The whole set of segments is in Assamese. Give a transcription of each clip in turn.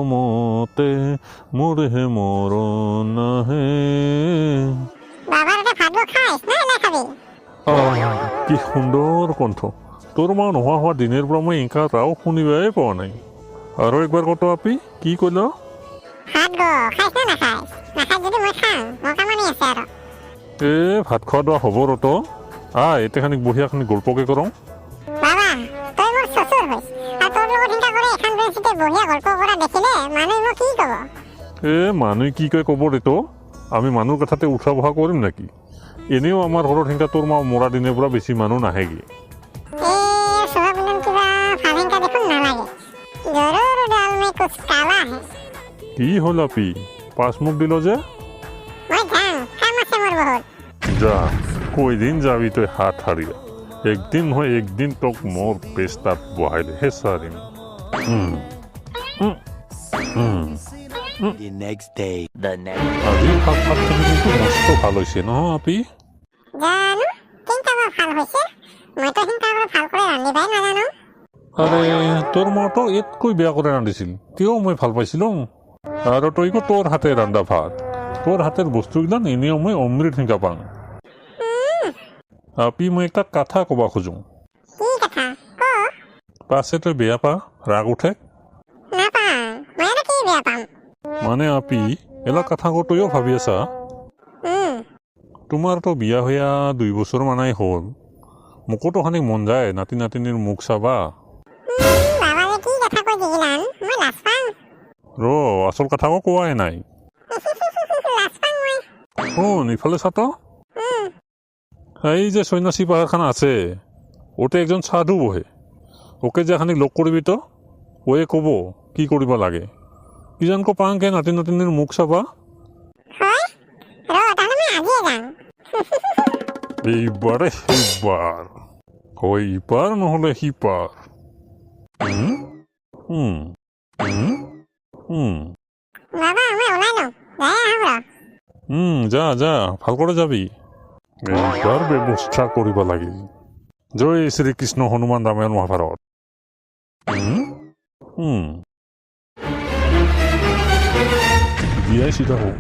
মতে মোৰহে মৰণ নাহে। বাবাৰ তাতে ভাতবোৰ খাইছ না এনে খাবি? আহ, কি সুন্দৰ কণ্ঠ! তোৰ মা নোহোৱা হোৱা দিনৰ পৰা মই ইনকা ৰাও শুনিবাই পোৱা নাই। আৰু একবাৰ কত আপি, কি কল? ভাত গ খাইছ না নাখাইছ? নাখাইছ যদি মই খাওঁ, মোৰ কামানি আছে আৰু। এ, ভাত খোৱা দোৱা হ'ব ৰ। তো আহ, এতেখানি বঢ়িয়াখানি গল্পকে কৰোঁ। বাবা, তই মোৰ শ্বশুৰ হৈছ আৰু তোৰ লগত হিংসা কৰি এখন বেঞ্চিতে বঢ়িয়া গল্প কৰা দেখিলে মানুহে মোক কি ক'ব? এ, মানুহে কি কয় ক'ব দে তো। আমি মানুহৰ কথাতে উঠা বহা কৰিম নেকি? এনেও আমাৰ ঘৰত সেনেকা তোৰ মা মৰা দিনৰ পৰা বেছি মানুহ নাহেগৈ। এই স্বভাৱ কিবা ভাল হিংসা দেখোন নালাগে। जरूर दाल में कुछ काला है। কি হ'ল আপি, পাঁচ মুখ দিল যে? মই যাং, কাম আছে মোৰ বহুত। যা, কৈদিন যাবি তই হাত হাৰিয়া? একদিন নহয় একদিন তোক মোৰ পেস্তাত বহাই দে হেঁচা দিম। উম, উম, উম। The next day, the next. আজি ভাতখিনি কিন্তু মস্ত ভাল হৈছে নহয় আপি? জানো কেনেকা বা ভাল হৈছে, মইতো সিনকা কৰি ভাল কৰি ৰান্ধিবাই নাজানো। আৰে, তোৰ মাটো ইয়াতকৈ বেয়া কৰি ৰান্ধিছিল, তেও মই ভাল পাইছিলোঁ। আৰু তই কো তোৰ হাতে ৰান্ধা ভাত, তোৰ হাতেৰ বস্তুগিলান এনেও মই অমৃত হিংকা পাওঁ। আপি, মই একটা কথা ক'বা খোজোঁ। কি কথা ক? পাছে তই বেয়া পা, ৰাগ উঠে? নাপাওঁ, মই আৰু কি বেয়া পাম? মানে আপি, এলা কথা ক, তইও ভাবি আছা। তোমাৰতো বিয়া হৈয়া 2 বছৰ মানাই হ'ল। মোকোতো খানি মন যায় নাতি নাতিনীৰ মুখ চাবা। বাবাৰে কি কথা কৈ দিগিলান, মই লাজ পাওঁ। ৰ, আচল কথা কোৱাই নাই। লাজ পাওঁ মই। শুন, ইফালে চাতো। এই যে সন্যাসী পাহাৰখন আছে, ওতে একজন সাধু বহে। ওকে যে এখানি লগ কৰিবি তো, ওয়ে ক'ব কি কৰিব লাগে। কিজানকো পাংকে নাতি নাতিনীৰ মুখ চাবা। হয় ৰ, তাহলে মই আজিয়ে যাওঁ। এইবাৰে সেইবাৰ হয়, ইপাৰ নহ'লে সিপাৰ। উম, উম, উম, উম। বাবা, মই ওলাই লওঁ, যাই আহোঁ ৰ। যা যা, ভাল কৰি যাবি। এইবাৰ ব্যৱস্থা কৰিব লাগিল। জয় শ্ৰীকৃষ্ণ হনুমান ৰামায়ণ মহাভাৰত। উম, উম। বিয়াই চিধা হওক,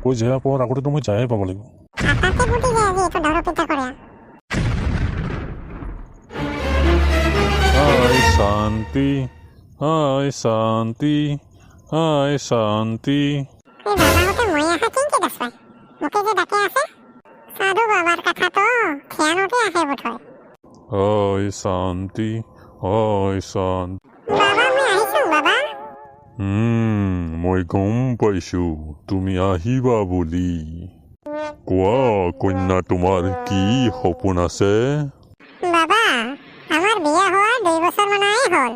কৈ জেয়া পোৱাৰ আগতেতো মই যায়ে পাব লাগিব। আটাতে ফুটি যায় আজি এইটো দাৰু পিঠা কৰে। আই শান্তি, আই শান্তি, আই শান্তি। এই বাবাহঁতে মই আহা কেনেকে দেখুৱাই মোকে যে ডাকে আছে? সাধু বাবাৰ কথাটো ধ্যানতে আহে বোধহয়। আই শান্তি, আই শান্তি। বাবা, মই আহিছোঁ বাবা। মই গম পাইছো তুমি আহিবা বুলি। কোৱা কন্যা, তোমাৰ কি সপোন আছে? বাবা, আমাৰ বিয়া হোৱা 2 বছৰ মানেই হ'ল,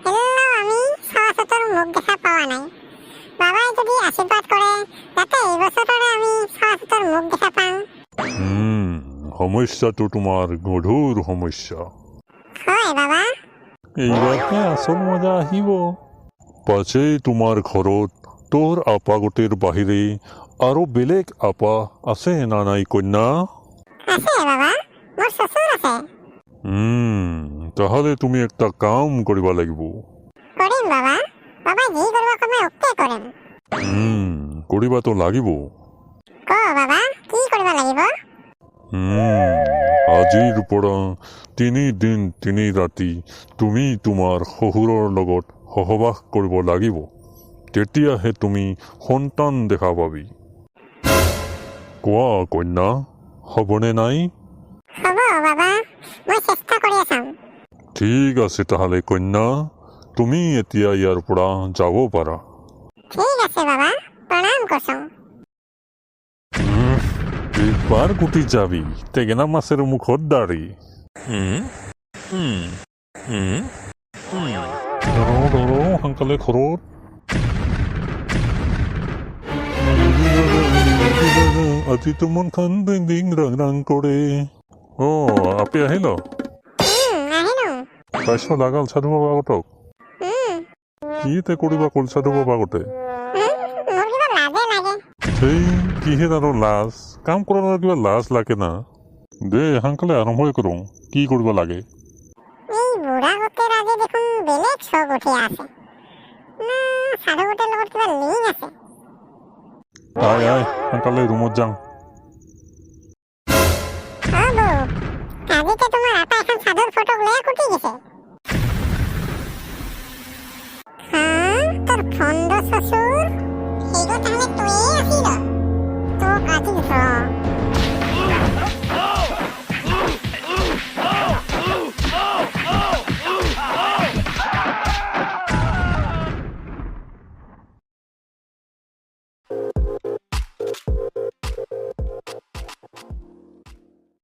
এলাও আমি ছচতৰ মুখ দেখা পোৱা নাই। বাবাই যদি আশীৰ্বাদ কৰে যাতে এই বছৰৰে আমি ছচতৰ মুখ দেখা পাওঁ। সমস্যাটো তোমাৰ গধুৰ সমস্যা। হয় বাবা। এইবাৰহে আচল মজা আহিব। পাছে তোমাৰ ঘৰত তোৰ আপাগতিৰ বাহিৰে আৰু বেলেগ আপা আছে না নাই কন্যা? আছে বাবা, মোৰ শ্বশুৰ আছে। তাহলে তুমি একটা কাম কৰিব লাগিব। কৰিম বাবা, বাবাই যি কৰিব কয় মই অ'কে কৰিম। কৰিবাতো লাগিব। ক বাবা, কি কৰিব লাগিব? আজিৰ পৰা 3 দিন 3 ৰাতি তুমি তোমাৰ শহুৰৰ লগত সহবাস কৰিব লাগিব। তেতিয়াহে তুমি সন্তান দেখা পাবি। কোৱা কন্যা, হ'বনে নাই? হ'ব বাবা, মই চেষ্টা কৰি চাম। ঠিক আছে তাহলে কন্যা, তুমি এতিয়া ইয়াৰ পৰা যাব পাৰা। ঠিক আছে বাবা, প্ৰণাম কৰছোঁ। এইবাৰ গুটি যাবি টেঙেনা মাছেৰ মুখত দাড়ি। উম, উম, উম, উম। ধৰো ধৰো, সোনকালে ঘৰত। আজিতো মনখন দিং দিং ৰাং ৰাং কৰে। অ, আপি আহিল? আহিলো। পাইছ লাগাল সাধু বাবা আগতক? কি তে কৰিবা কল সাধু বাবা আগতে? মোৰ কিবা লাজে লাগে। সেই কিহেৰ আৰু লাজ? কাম কৰাৰ আৰু কিবা লাজ লাগে না? দে, সোনকালে আৰম্ভই কৰোঁ। কি কৰিব লাগে? এই বুঢ়া গোটেৰ আজি দেখোন বেলেগ চখ উঠি আছে না। সাধুগোটেৰ লগত কিবা লিংক আছে। আয় আয়, সোনকালে ৰুমত যাওঁ। অ বৌ, আজিতে তোমাৰ আপা এখন সাধুৰ ফটোক লৈ কুটি গেছে। হা, তোৰ ভণ্ড শ্বশুৰ সেইগো তাহলে তয়ে আছিল। তোক আজি ৰ।